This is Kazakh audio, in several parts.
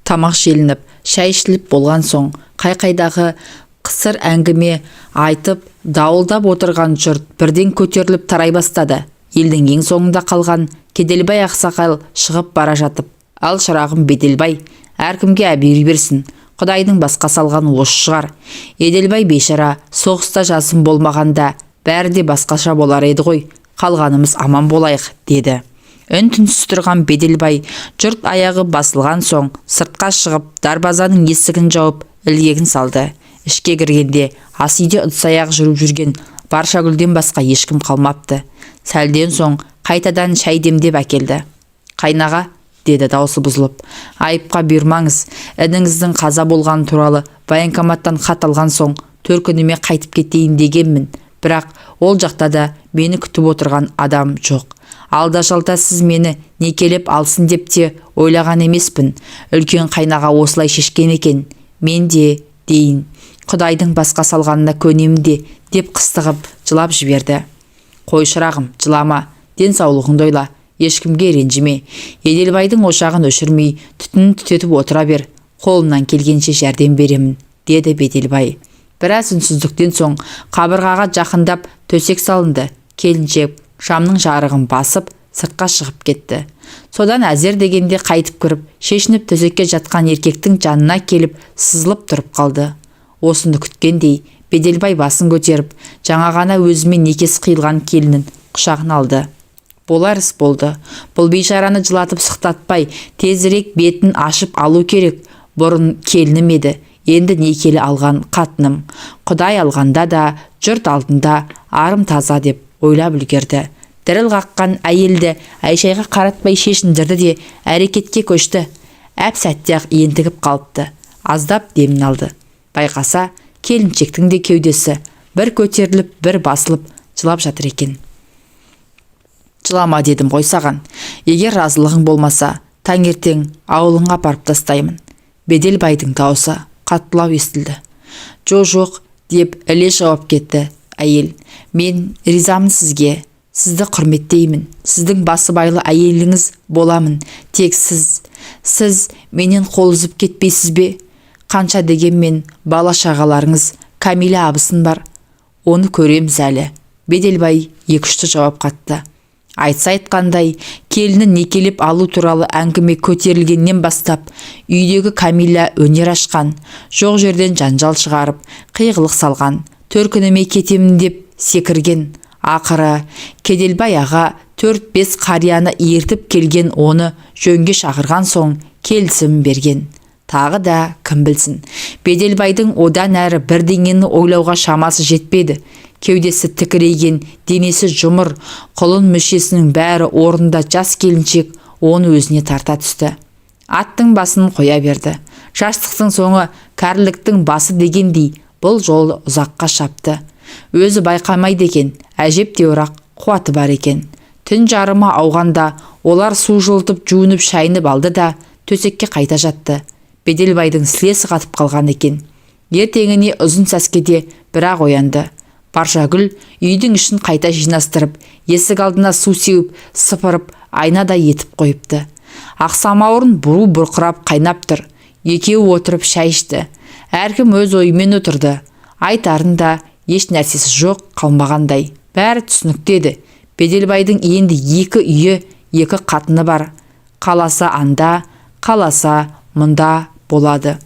Тамақ желініп, шай ішіліп болған соң, қай-қайдағы қысыр әңгіме айтып, дауылдап отырған жұрт бірден көтеріліп тарай бастады. Елдің ең соңында қалған Кеделбай ақсақал шығып бара жатып: «Ал, шырағым Беделбай, әркімге әбүйір берсін, құдайдың басқа салған осы шығар. Еделбай бейшара соғыста жасым болмағанда, бәрі де басқаша болар еді ғой. Қалғанымыз аман болайық», – деді. Үн-түнсіз тұрған Беделбай жұрт аяғы басылған соң сыртқа шығып, дарбазаның есігін жауып, ілгегін салды. Ішке кіргенде ас үйде ыдыс-аяқ жуып жүрген Баршагүлден басқа ешкім қалмапты. Сәлден соң қайтадан шай демдеп әкелді. «Қайнаға, – деді даусы бұзылып, – айыпқа бұйырмаңыз. Ініңіздің қаза болғаны туралы военкоматтан хат алған соң, төркініме қайтып кетейін дегенмін. Бірақ ол жақта да мені күтіп отырған адам жоқ. Алда-жалда сіз мені некелеп алсын деп те ойлаған емеспін. Үлкен қайнаға осылай шешкен екен, мен де дейін, құдайдың басқа салғанына көнемін де», – деп қыстығып жылап жіберді. «Қой, шырағым, жылама, денсаулығыңды ойла, ешкімге ренжіме. Еделбайдың ошағын өшірмей, түтінін түтетіп отыра бер. Қолымнан келгенше жәрдем беремін», – деді Беделбай. Біраз үнсіздіктен соң қабырғаға жақындап төсек салынды. Келіншек шамның жарығын басып, сыртқа шығып кетті. Содан әзер дегенде қайтып кіріп, шешініп төсекке жатқан еркектің жанына келіп, сызылып тұрып қалды. Осыны күткендей, Беделбай басын көтеріп, жаңа ғана өзімен некесі қиылған келінін құшағына алды. Болар іс болды. Бұл бейшараны жылатып сықтатпай, тезірек бетін ашып алу керек. Бұрын келінім еді, енді некелі алған қатыным. Құдай алғанда да, жұрт алдында арым таза деп ойлап үлгерді. Діріл қаққан әйелді әй-шайға қаратпай шешіндірді де, әрекетке көшті. Әп сәтте-ақ ентігіп қалыпты. Аздап демін алды. Байқаса, келіншектің де кеудесі бір көтеріліп, бір басылып, жылап жатыр екен. «Жылама дедім ғой саған. Егер разылығың болмаса, таңертең ауылыңа апарып тастаймын». Беделбайдың даусы қаттылау естілді. «Жо, жоқ, – деп іле жауап кетті әйел. – Мен ризамын сізге, сізді құрметтеймін, сіздің басыбайлы әйеліңіз боламын. Тек сіз менен қол үзіп кетпейсіз бе? Қанша дегенмен бала шағаларыңыз, Кәмилә абысын бар. Оны көреміз әлі». Беделбай екіұшты жауап қатты. Айтса айтқандай, келінін некелеп алу туралы әңгіме көтерілгеннен бастап үйдегі Кәмилә өнер ашқан, жоқ жерден жанжал шығарып, қиғылық салған, төркініме кетемін деп секірген. Ақыры Кеделбай аға төрт-бес қарияны ертіп келген, оны жөнге шақырған соң келісім берген. Тағы да кім білсін, Беделбайдың одан әрі бірдеңені ойлауға шамасы жетпеді. Кеудесі тікірейген, денесі жұмыр, құлын мүшесінің бәрі орнында жас келіншек оны өзіне тарта түсті. Аттың басын қоя берді. Жастықтың соңы кәріліктің басы дегендей, бұл жолы ұзаққа шапты. Өзі байқамайды екен, әжептәуір-ақ қуаты бар екен. Түн жарымы ауғанда олар су жылытып, жуынып шайынып алды да, төсекке қайта жатты. Беделбайдың сілесі қатып қалған екен. Ертеңіне ұзын сәскеде бірақ оянды. Баршагүл үйдің ішін қайта жинастырып, есік алдына су сеуіп, сыпырып, айнадай етіп қойыпты. Ақ самауырын бұру бұрқырап қайнап тұр. Екеуі отырып шай ішті. Әркім өз ойымен отырды. Айтарында еш нәрсесі жоқ қалмағандай, бәрі түсінікті еді. Беделбайдың енді екі үйі, екі қатыны бар. Қаласа анда, қаласа мұнда болады.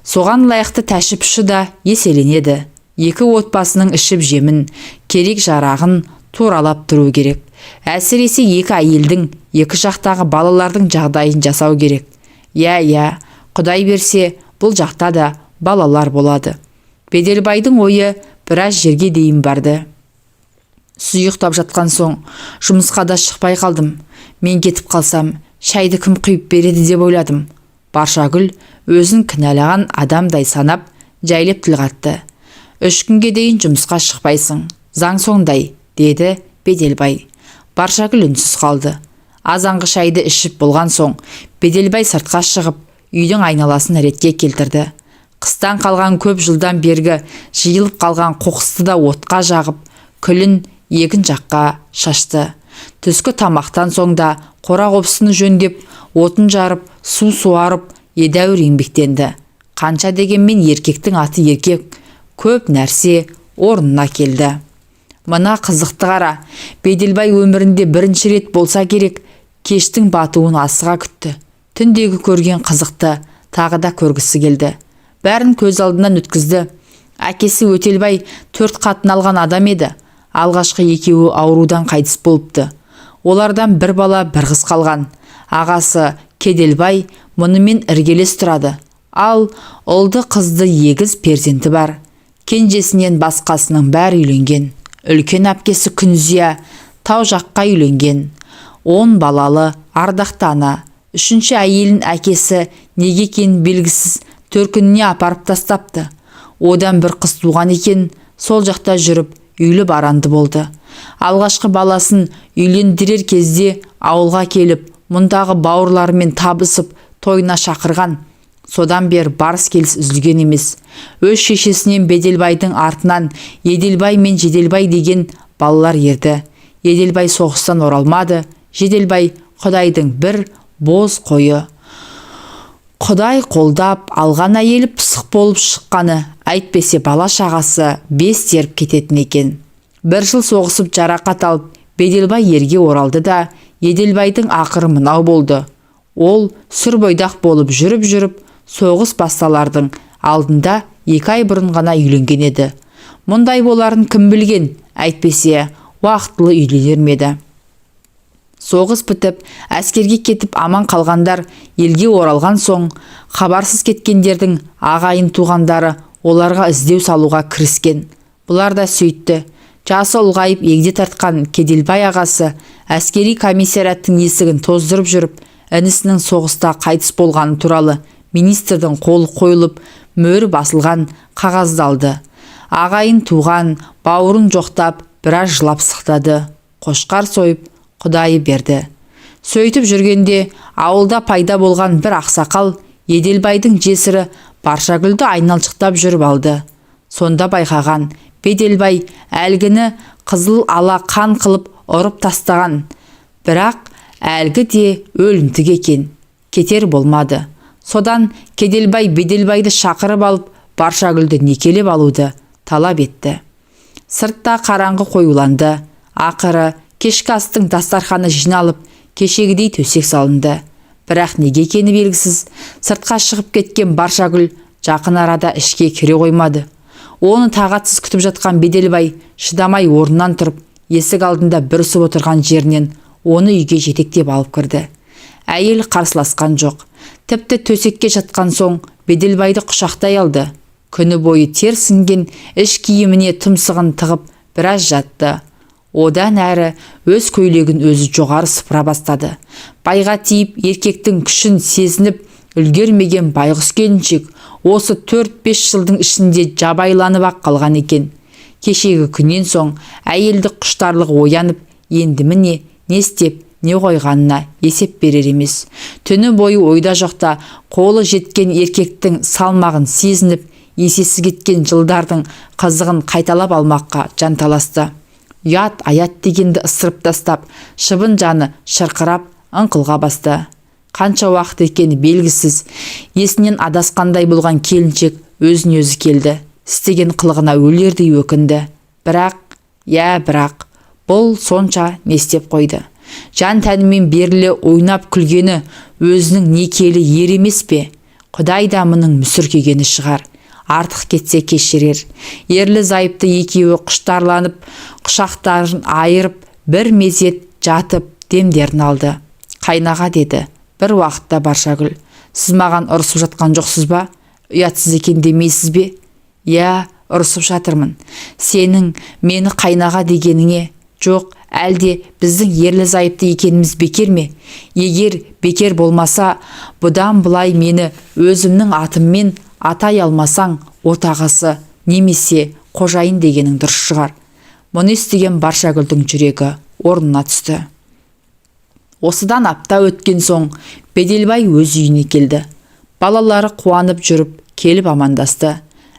Соған лайықты тәші да еселенеді. Екі отбасының ішіп жемін, керек жарағын туралап тұру керек. Әсіресе екі әйелдің, екі жақтағы балалардың жағдайын жасау керек. Иә, құдай берсе, бұл жақта да балалар болады. Беделбайдың ойы біраз жерге дейін барды. «Сіз ұйықтап жатқан соң, жұмысқа да шықпай қалдым. Мен кетіп қалсам, шайды кім құйып береді деп ойладым». Баршагүл өзін кінәлаған адамдай санап, жайлап тіл қатты. «3 күнге дейін жұмысқа шықпайсың, заң сондай», – деді Беделбай. Баршагүл үнсіз қалды. Азанғы шайды ішіп болған соң, Беделбай сыртқа шығып, үйдің айналасын ретке келтірді. Қыстан қалған, көп жылдан бергі жиылып қалған қоқысты да отқа жағып, күлін егін жаққа шашты. Түскі тамақтан соң да қора-қопсыны жөндеп, отын жарып, су суарып, Едәуір еңбектенді. Қанша дегенмен еркектің аты еркек, көп нәрсе орнына келді. Мына қызықты қара. Беделбай өмірінде бірінші рет болса керек, кештің батуын асыға күтті. Түндегі көрген қызықты тағы да көргісі келді. Бәрін көз алдынан өткізді. Әкесі Өтелбай 4 қатын алған адам еді. Алғашқы екеуі аурудан қайтыс болыпты. Олардан бір бала, бір қыз қалған. Ағасы Кеделбай мұнымен іргелес тұрады. Ал ұлды қызды егіз перзенті бар. Кенжесінен басқасының бәрі үйленген. Үлкен әпкесі Күнзия тау жаққа үйленген. 10 балалы ардақты ана. Үшінші әйелін әкесі неге екенін белгісіз төркініне апарып тастапты. Одан бір қыз туған екен, сол жақта жүріп үйлі баранды болды. Алғашқы баласын үйлендірер кезде ауылға келіп, мұндағы бауырларымен табысып, тойына шақырған. Содан бер барыс-келіс үзілген емес. Өз шешесінен Беделбайдың артынан Еделбай мен Жеделбай деген балалар ерді. Еделбай соғыстан оралмады. Жеделбай Құдайдың бір боз қойы. Құдай қолдап алған әйелі пысық болып шыққаны, әйтпесе бала шағасы бес теріп кететін екен. Бір жыл соғысып жарақат алып, Беделбай ерге оралды да, Еделбайдың ақыры мынау болды. Ол сүр бойдақ болып жүріп-жүріп, соғыс басталардың алдында 2 ай бұрын ғана үйленген еді. Мұндай боларын кім білген, әйтпесе уақытылы үйленер ме еді? Соғыс бітіп, әскерге кетіп аман қалғандар елге оралған соң, хабарсыз кеткендердің ағайын туғандары оларға іздеу салуға кіріскен. Бұлар да сөйтті. Жасы ұлғайып егде тартқан Кеделбай ағасы әскери комиссариаттың есігін тоздырып жүріп, інісінің соғыста қайтыс болғаны туралы министрдің қолы қойылып, мөрі басылған қағазды алды. Ағайын туған, бауырын жоқтап, біраз жылап сықтады. Қошқар сойып, Құдайы берді. Сөйтіп жүргенде ауылда пайда болған бір ақсақал Еделбайдың жесірі Баршагүлді айналшықтап жүріп алды. Сонда байқаған Беделбай әлгіні қызыл ала қан қылып ұрып тастаған. Бірақ әлгі де өлімтік екен. Кетер болмады. Содан Кеделбай Беделбайды шақырып алып, Баршагүлді некелеп алуды талап етті. Сыртта қараңғы қоюланды. Ақыры кешкі астың дастарханы жиналып, кешегідей төсек салынды. Бірақ неге екені белгісіз, сыртқа шығып кеткен Баршагүл жақын арада ішке кіре қоймады. Оны тағатсыз күтіп жатқан Беделбай шыдамай орнынан тұрып, есік алдында бүрісіп отырған жерінен оны үйге жетектеп алып кірді. Әйел қарсыласқан жоқ. Тіпті төсекке жатқан соң Беделбайды құшақтай алды. Күні бойы тер сіңген іш киіміне тұмсығын тығып біраз жатты. Одан әрі өз көйлегін өзі жоғары сыпыра бастады. Байға тиіп еркектің күшін сезініп үлгермеген байғұс келіншек осы 4-5 жылдың ішінде жабайланып-ақ қалған екен. Кешегі күннен соң әйелдік құштарлығы оянып, енді міне не істеп, не қойғанына есеп берер емес. Түні бойы ойда жоқта қолы жеткен еркектің салмағын сезініп, есесі кеткен жылдардың қызығын қайталап алмаққа жанталасты. Ұят, аят дегенді ысырып тастап, шыбын жаны шырқырап ыңқылға басты. Қанша уақыт екені белгісіз, есінен адасқандай болған келіншек өзін өзі келді. Істеген қылығына өлердей өкінді. Бірақ, бірақ, бұл сонша не істеп қойды? Жан тәнімен беріле ойнап күлгені өзінің некелі ер емес пе? Құдай да мұның мүсіркегені шығар. Артық кетсе кешірер. Ерлі зайыпты екеуі құштарланып, құшақтарын айырып, бір мезет жатып демдерін алды. Қайнаға деді бір уақытта Баршагүл, сіз маған ұрысып жатқан жоқсыз ба? Ұятсыз екен демейсіз бе? Иә, ұрысып жатырмын. Сенің мені қайнаға дегеніңе жоқ, әлде біздің ерлі зайыпты екеніміз бекер ме? Егер бекер болмаса, бұдан былай мені өзімнің атыммен атай алмасаң, отағасы немесе қожайын дегенің дұрыс шығар. Мұны естіген Баршагүлдің жүрегі орнына түсті. Осыдан апта өткен соң Беделбай өз үйіне келді. Балалары қуанып жүріп келіп амандасты.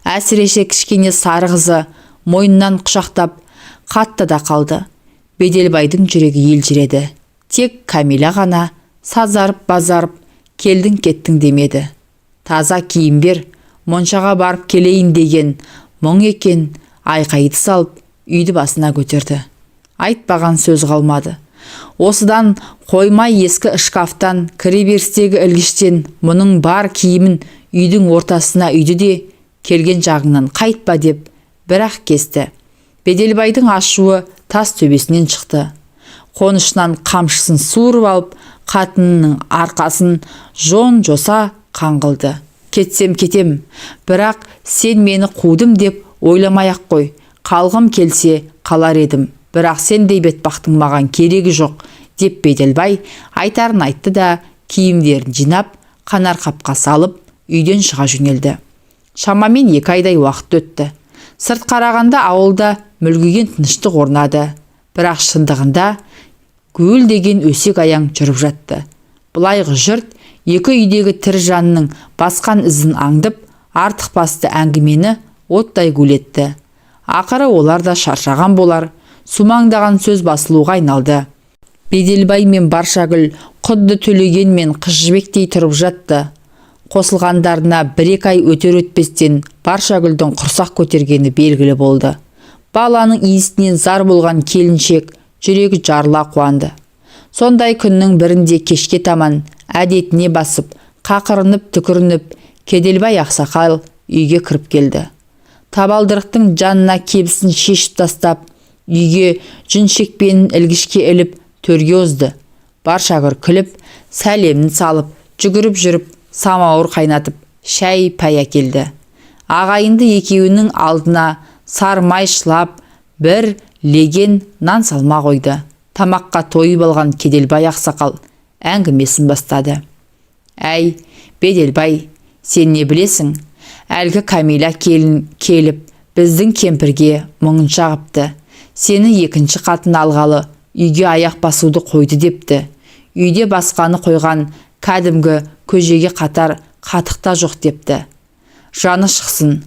Әсіресе кішкене сары қызы мойнынан құшақтап қатты да қалды. Беделбайдың жүрегі елжіреді. Тек Кәмилә ғана сазарып базарып келдің кеттің демеді. Таза киім бер, моншаға барып келейін деген мұң екен, айқайды салып, үйді басына көтерді. Айтпаған сөз қалмады. Осыдан қоймай ескі шкафтан, кіреберістегі ілгіштен мұның бар киімін үйдің ортасына үйді де, келген жағыңнан қайтпа деп бір-ақ кесті. Беделбайдың ашуы тас төбесінен шықты. Қонышынан қамшысын суырып алып, қатынының арқасын жон-жоса қан қылды. Кетсем кетем, бірақ сен мені қудым деп ойламай-ақ қой. Қалғым келсе қалар едім, бірақ сендей бетбақтың маған керегі жоқ, деп Беделбай айтарын айтты да, киімдерін жинап, қанар қапқа салып, үйден шыға жөнелді. Шамамен 2 айдай уақыт өтті. Сырт қарағанда ауылда мүлгіген тыныштық орнады. Бірақ шындығында гуілдеген өсек аяң жүріп жатты. Былайғы жұрт екі үйдегі тірі жанның басқан ізін аңдып, артық басты әңгімені оттай гулетті. Ақыры олар да шаршаған болар, сумаңдаған сөз басылуға айналды. Беделбай мен Баршагүл құдды Төлеген мен Қыз Жібектей тұрып жатты. Қосылғандарына 1-2 ай өтер өтпестен Баршагүлдің құрсақ көтергені белгілі болды. Баланың иісінен зар болған келіншек жүрегі жарыла қуанды. Сондай күннің бірінде кешке таман әдетіне басып, қақырынып түкірініп, Кеделбай ақсақал үйге кіріп келді. Табалдырықтың жанына кебісін шешіп тастап, үйге жүн шекпенін ілгішке іліп, төрге озды. Баршагүл күліп, сәлемін салып, жүгіріп жүріп, самауыр қайнатып, шәй пай әкелді. Ағайынды екеуінің алдына сармай шылап, бір леген нан салма қойды. Тамаққа тойып алған Кеделбай ақсақал әңгімесін бастады. Әй, Беделбай, сен не білесің? Әлгі Кәмила келін келіп, біздің кемпірге мұңын шағыпты. Сені екінші қатын алғалы үйге аяқ басуды қойды депті. Үйде басқаны қойған кәдімгі көжеге қатар қатық та жоқ депті. Жаны шықсын,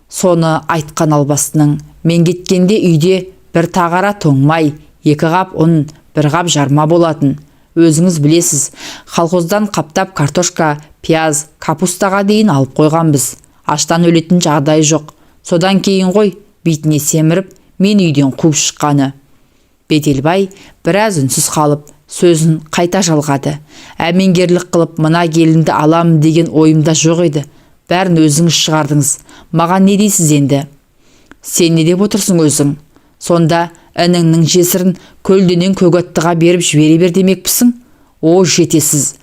соны айтқан албастының. Мен кеткенде үйде бір тағара тоңмай, 2 қап ұн, бір қап жарма болатын. Өзіңіз білесіз, колхоздан қаптап картошка, пияз, капустаға дейін алып қойғанбыз. Аштан өлетін жағдай жоқ. Содан кейін ғой бетіне семіріп, мен үйден қуып шыққаны. Беделбай біраз үнсіз қалып, сөзін қайта жалғады. Әмеңгерлік қылып мына келінді аламын деген ойымда жоқ еді. Бәрін өзіңіз шығардыңыз. Маған не дейсіз енді? Сен не деп отырсың өзің? Сонда ініңнің жесірін көлденең көк аттыға беріп жібере бер демекпісің? О, жетесіз.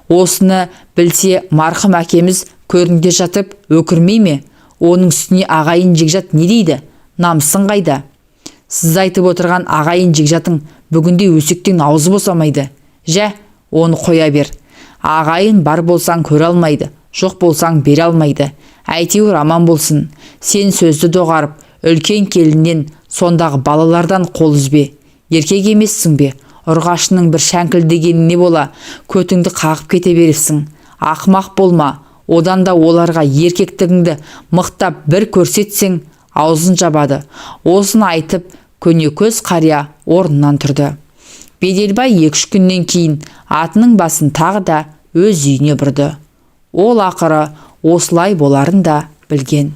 Осыны білсе, марқұм әкеміз көрінде жатып өкірмей ме? Оның үстіне ағайын жекжат не дейді? Намысың қайда? Сіз айтып отырған ағайын жекжатың бүгінде өсектен аузы босамайды. Жә, оны қоя бер. Ағайын бар болсаң көре алмайды, жоқ болсаң бере алмайды. Әйтеуір аман болсын. Сен сөзді доғарып, үлкен келіннен, сондағы балалардан қол үзбе. Еркек емессің бе? Ұрғашының бір шәңкілдегеніне бола, көтіңді қағып кете беріпсің. Ақымақ болма. Одан да оларға еркектігіңді мықтап бір көрсетсең, аузын жабады. Осыны айтып, көнекөз қария орнынан тұрды. Беделбай 2-3 күннен кейін атының басын тағы да өз үйіне бұрды. Ол ақыры осылай боларын да білген.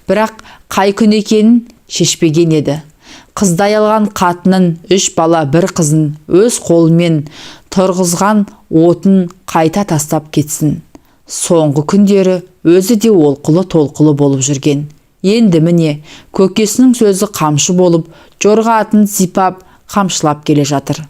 Бірақ қай күн екенін шешпеген еді. Қыздай алған қатынын, үш бала бір қызын өз қолымен тұрғызған отын қайта тастап кетсін? Соңғы күндері өзі де олқылы-толқылы болып жүрген. Енді міне, көкесінің сөзі қамшы болып, жорға атын сипап, қамшылап келе жатыр.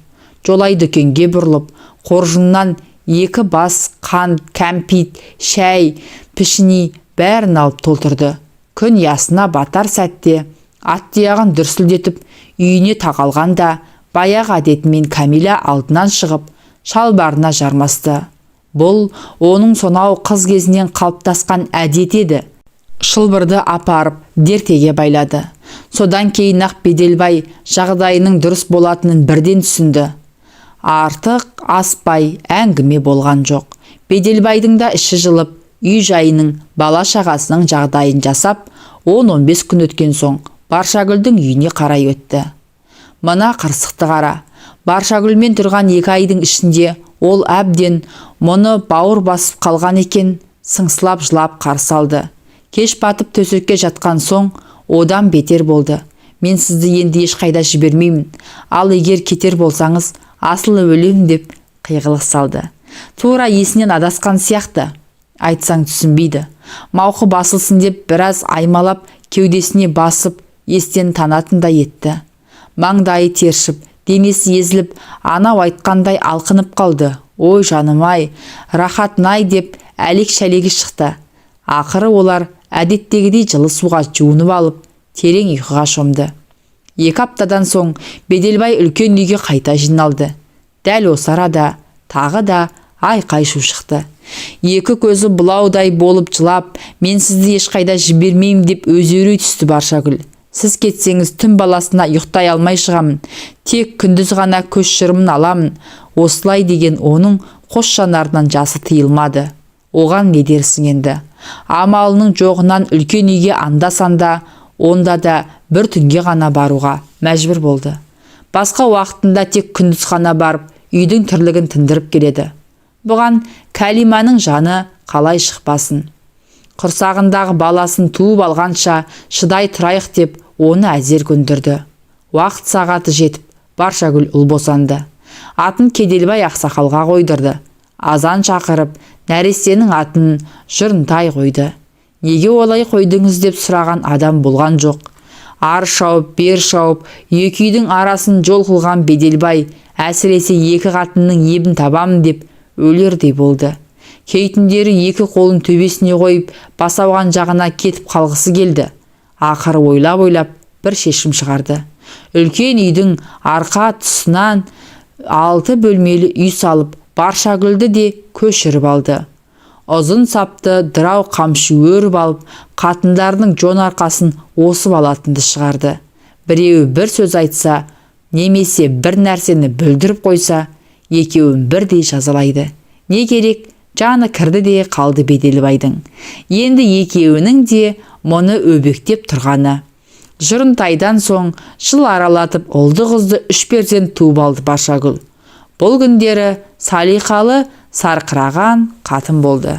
Жолай дүкенге бұрылып, қоржыннан екі бас қант, кәмпит, шәй, пішіни бәрін алып толтырды. Күн ясына батар сәтте ат тұяғын дүрсілдетіп үйіне тақалғанда, баяғы әдетімен Кәмила алдынан шығып, шалбарына жармасты. Бұл оның сонау қыз кезінен қалыптасқан әдеті еді. Шылбырды апарып дертеге байлады. Содан кейін ақ Беделбай жағдайының дұрыс болатынын бірден түсінді. Артық аспай әңгіме болған жоқ. Беделбайдың да іші жылып, үй жайының, бала шағасының жағдайын жасап, 10-15 күн өткен соң Баршагүлдің үйіне қарай өтті. Мына қырсықты қара. Баршагүлмен тұрған 2 айдың ішінде ол әбден мұны бауыр басып қалған екен. Сыңсылап жылап қарсы алды. Кеш батып төсекке жатқан соң одан бетер болды. Мен сізді енді ешқайда жібермеймін, ал егер кетер болсаңыз, асылып өлемін, деп қиғылық салды. Тура есінен адасқан сияқты. Айтсаң, түсінбейді. Мауқы басылсын деп біраз аймалап, кеудесіне басып, естен танатындай етті. Маңдайы тершіп, денесі езіліп, анау айтқандай алқынып қалды. «Ой, жаным-ай, рахатын-ай», – деп әлек-шәлегі шықты. Ақыры олар әдеттегідей жылы суға жуынып алып, терең ұйқыға шомды. 2 аптадан соң Беделбай үлкен үйге қайта жиналды. Дәл осы арада тағы да айқай шу шықты. Екі көзі бұлаудай болып жылап, «Мен сізді ешқайда жібермеймін», – деп өзеурей түсті Баршагүл. «Сіз кетсеңіз, түн баласына ұйықтай алмай шығамын, тек күндіз ғана көз шырымын аламын». Осылай деген оның қос жанарынан жасы тыйылмады. Оған не дерсің енді? Амалының жоғынан үлкен үйге анда-санда, онда да бір түнге ғана баруға мәжбүр болды. Басқа уақытында тек күндіз ғана барып, үйдің тірлігін тындырып келеді. Бұған Кәлиманың жаны қалай шықпасын? Құрсағындағы баласын туып алғанша шыдай тұрайық деп, оны әзер көндірді. Уақыт сағаты жетіп, Баршагүл ұл босанды. Атын Кеделбай ақсақалға қойдырды. Азан шақырып, нәрестенің атын Жұрынтай қойды. «Неге олай қойдыңыз?» деп сұраған адам болған жоқ. Ар шауып, бер шауып, екі үйдің арасын жол қылған Беделбай әсіресе екі қатынның ебін табамын деп өлердей болды. Кей түндері екі қолын төбесіне қойып, бас ауған жағына кетіп қалғысы келді. Ақыры ойлап-ойлап бір шешім шығарды. Үлкен үйдің арқа тұсынан алты бөлмелі үй салып, Баршагүлді де көшіріп алды. Ұзын сапты дырау қамшы өріп алып, қатындарының жон арқасын осып алатынды шығарды. Біреуі бір сөз айтса немесе бір нәрсені бүлдіріп қойса, екеуін бірдей жазалайды. Не керек, жаны кірді де қалды Беделбайдың. Енді екеуінің де мұны өбектеп тұрғаны. Жұрынтайдан соң жыл аралатып, ұлды қызды үш перзент туып алды Баршагүл. Бұл күндері салиқалы, сарқыраған қатын болды.